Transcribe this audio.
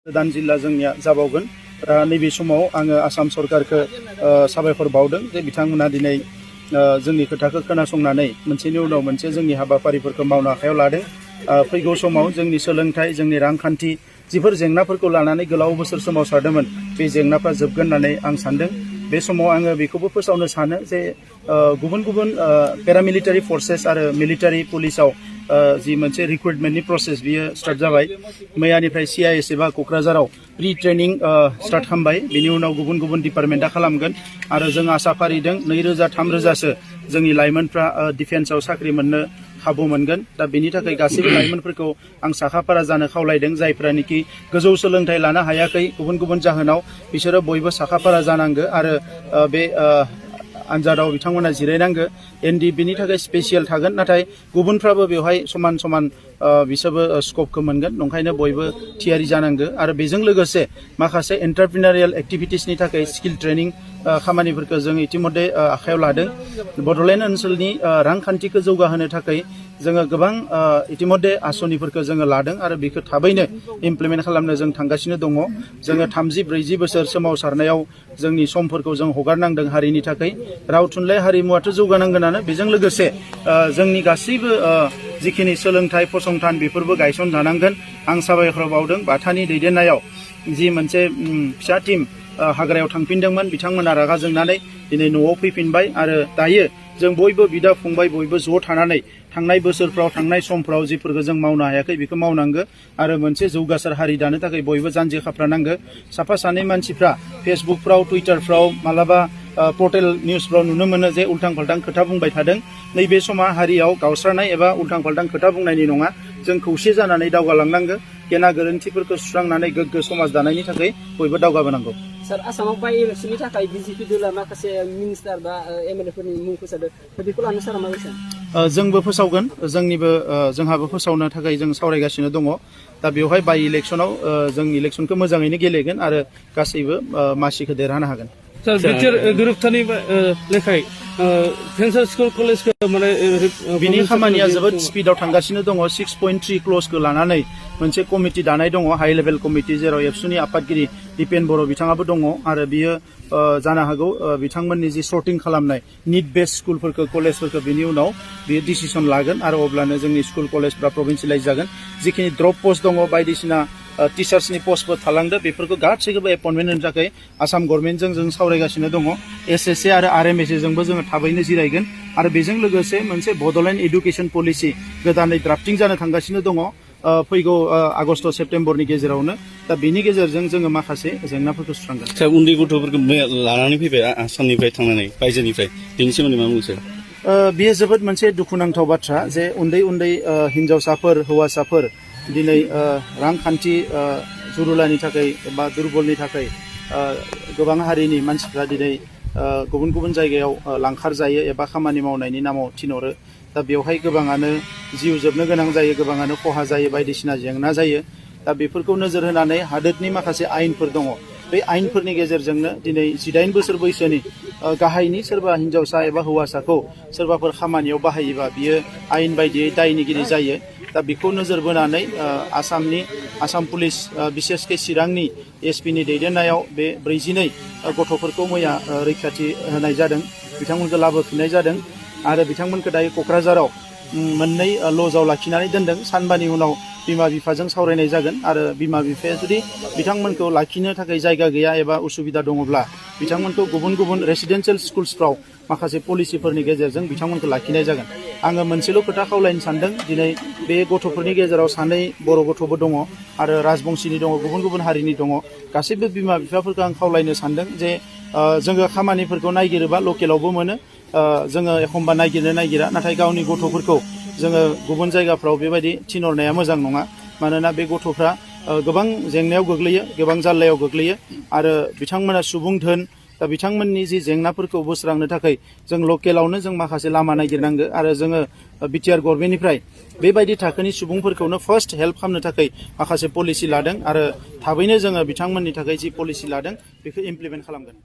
गोदान जिल्ला जोंनिया जाबावगोन नैबे समाव आङो आसाम सरकारखौ साबायखर बावदों जे बिथांमोना दिनै जोंनि खोथाखौ खोनासंनानै मोनसेनि उनाव मोनसे जोंनि हाबाफारिफोरखौ मावनो आखायाव लादों। फैगौ समाव जोंनि सोलोंथाइ जोंनि रांखान्थि जिफोर जेंनाफोरखौ लानानै गोलाव बोसोर सोमावसारदोंमोन बे जेंनाफ्रा जोबगोन होननानै आं सानदों। बे समाव आङो बेखौबो फोसावनो सानो जे गुबुन गुबुन पेरामिलिटारि फर्सेस आरो मिलिटारि पुलिसाव जि मोनसे रिक्रुटमेन्टनि प्रसेस बियो स्टार्ट जाबाय। मैयानिफ्राय CIS एबा क'क्राझाराव प्रि ट्रेनिं स्टार्ट खालामबाय। बिनि उनाव गुबुन गुबुन डिपार्टमेन्टआ खालामगोन आरो जों आसा फारिदों 2000-3000सो जोंनि लाइमोनफ्रा डिफेन्सआव साख्रि मोननो खाबु मोनगोन। दा बेनि थाखाय गासैबो लाइमोनफोरखौ आं साखाफारा जानो खावलायदों। जायफ्रानोखि गोजौ सोलोंथाइ लानो हायाखै गुबुन गुबुन जाहोनाव बिसोरो बयबो साखाफारा जानांगो आरो बे आनजादाव बिथांमोना जिरायनांगो। NDBनि थाखाय स्पेसियेल थागोन, नाथाय गुबुनफ्राबो बेवहाय समान समान बिसोरबो स्कपखौ मोनगोन। नंखायनो बयबो थियारि जानांगो आरो बेजों लोगोसे माखासे एन्टारप्रिनारियेल एक्टिभिटिसनि थाखाय स्किल ट्रेनिं खामानिफोरखौ जों इतिमध्य आखायाव लादों। बड'लेण्ड ओनसोलनि रांखान्थिखौ जौगाहोनो थाखाय जोङो गोबां इतिमध्य आसनिफोरखौ जोङो लादों आरो बेखौ थाबैनो इमप्लिमेन्ट खालामनो जों थांगासिनो दङ। जोङो 30-40 बोसोर सोमावसारनायाव जोंनि समफोरखौ जों हगारनांदों हारिनि थाखाय। राव थुनलाइ हारिमुवाथ' जौगानांगोनानो, बेजों लोगोसे जोंनि गासैबो जिखिनि सोलोंथाइ फसंथान बेफोरबो गायसनजानांगोन। आं साबायखर बावदों बाथानि दैदेननायाव जि मोनसे फिसा टीम हाग्रायाव थांफिनदोंमोन, बिथांमोना रागा जोंनानै दिनै न'आव फैफिनबाय आरो दायो जों बयबो बिदा फंबाय बयबो ज' थानानै थांनाय बोसोरफ्राव थांनाय समफ्राव जिफोरखौ जों मावनो हायाखै बेखौ मावनांगो आरो मोनसे जौगासार हारि दानो थाखाय बयबो जानजि खाफ्रानांगो। साफा सानै मानसिफ्रा फेसबुकफ्राव टुइटारफ्राव मालाबा पर्टेल निउसफ्राव नुनो मोनो जे उल्थां फाल्थां खोथा बुंबाय थादों। नैबे समा हारियाव गावस्रानाय एबा उल्थां फाल्थां खोथा बुंनायनि नङा। जों खौसे जानानै दावगालांनांगो। गेना गोरोन्थिफोरखौ सुस्रांनानै गोग्गो समाज दानायनि थाखाय बयबो दावगाबोनांगौ। सार, आसामाव बाय इलेक्सननि थाखाय BJP दला माखासे मिनिस्टार बा MLA-फोरनि मुं फोसावदों, बेखौ लानो सारा मा सानो? जोंबो फोसावगोन। जोंहाबो फोसावनो थाखाय जों सावरायगासिनो दङ। दा बेवहाय बाय इलेक्सनाव जों इलेक्सनखौ मोजाङैनो गेलेगोन आरो गासैबो मासिखौ देरहानो हागोन। सार, बिटिआर गोरोबथानि लेखायै फेन्सार स्कुल कलेजखौ माने बिनि खामानिया जोबोद स्पिडआव थांगासिनो दङ। 6.3 क्लजखौ लानानै मोनसे कमिटि दानाय दङ, हाइ लेभेल कमिटि, जेराव एबसुनि आफादगिरि दिपेन बर' बिथाङाबो दङ आरो बियो जानो हागौ बिथांमोननि जि सर्टिं खालामनाय निड बेस स्कुलफोरखौ कलेजफोरखौ बिनि उनाव बियो डिसिसन लागोन आरो अब्लानो जोंनि स्कुल कलेजफ्रा प्रभिन्सियेलाइज जागोन। जिखिनि ड्रप पस्ट दङ, बायदिसिना टिचार्सनि पस्टफोर थालांदो, बेफोरखौ गासैखौबो एपइन्टमेन्ट होनो थाखाय आसाम गभर्नमेन्टजों जों सावरायगासिनो दङ। SSA आरो RMSA जोंबो जोङो थाबैनो जिरायगोन आरो बेजों लोगोसे मोनसे बड'लेण्ड एडुकेसन पलिसि गोदानै ड्राफ्टिं जानो थांगासिनो दङ फैगौ आगस्ट सेप्तेम्बरनि गेजेरावनो। दा बेनि गेजेरजों जोङो माखासे जेंनाफोरखौ सुस्रांगोन। उन्दै गथ'फोरखौ लानानै फैबाय आसामनिफ्राय थांनानै बायजोनिफ्राय, बेनि सोमोन्दै मा बुंसै? बेयो जोबोद मोनसे दुखुनांथाव बाथ्रा जे उन्दै उन्दै हिन्जावसाफोर हौवासाफोर दिनै रांखान्थि जुरुलानि थाखाय एबा दुर्बलनि थाखाय गोबां हारिनि मानसिफ्रा दिनै गुबुन गुबुन जायगायाव लांखार जायो एबा खामानि मावनायनि नामाव थिनहरो। दा बेवहाय गोबाङानो जिउ जोबनो गोनां जायो, गोबाङानो खहा जायो, बायदिसिना जेंना जायो। दा बेफोरखौ नोजोर होनानै हादोरनि माखासे आयेनफोर दङ। बे आयेनफोरनि गेजेरजोंनो दिनै 18 बोसोर बैसोनि गाहायनि सोरबा हिन्जावसा एबा हौवासाखौ सोरबाफोर खामानियाव बाहायोबा बियो आयेन बायदियै दायनिगिरि जायो। दा बेखौ नोजोर बोनानै आसाम पुलिस बिसेसके चिरांनि SPनि दैदेननायाव बे 42 गथ'फोरखौ मैया रैखाथि होनाय जादों, बिथांमोनखौ लाबोफिननाय जादों आरो बिथांमोनखौ दायो क'क्राझाराव मोननै लजआव लाखिनानै दोनदों। सानबानि उनाव बिमा बिफाजों सावरायनाय जागोन आरो बिमा बिफाया जुदि बिथांमोनखौ लाखिनो थाखाय जायगा गैया एबा उसुबिदा दङब्ला बिथांमोनखौ गुबुन गुबुन रेसिडेन्सियेल स्कुल्सफ्राव माखासे पलिसिफोरनि गेजेरजों बिथांमोनखौ लाखिनाय जागोन। आङो मोनसेल' खोथा खावलायनो सानदों, दिनै बे गथ'फोरनि गेजेराव 2 बर' गथ'बो दङ आरो राजबंशिनि दङ, गुबुन गुबुन हारिनि दङ। गासैबो बिमा बिफाफोरखौ आं खावलायनो सानदों जे जोङो खामानिफोरखौ नायगिरोबा लकेलावबो मोनो, जोङो एखमबा नायगिरा, नाथाय गावनि गथ'फोरखौ जोङो गुबुन जायगाफ्राव बेबायदि थिनहरनाया मोजां नङा। मानोना बे गथ'फ्रा गोबां जेंनायाव गोग्लैयो, गोबां जाल्लायाव गोग्लैयो आरो बिथांमोना सुबुं धोन। दा बिथांमोननि जि जेंनाफोरखौ बोस्रांनो थाखाय जों लकेलावनो जों माखासे लामा नागिरनांगो आरो जोङो बिटिआर गभर्नमेन्टनिफ्राय बेबायदि थाखोनि सुबुंफोरखौनो फार्स्ट हेल्प खालामनो थाखाय माखासे पलिसि लादों आरो थाबैनो जोङो बिथांमोननि थाखाय जि पलिसि लादों बेखौ इमप्लिमेन्ट खालामगोन।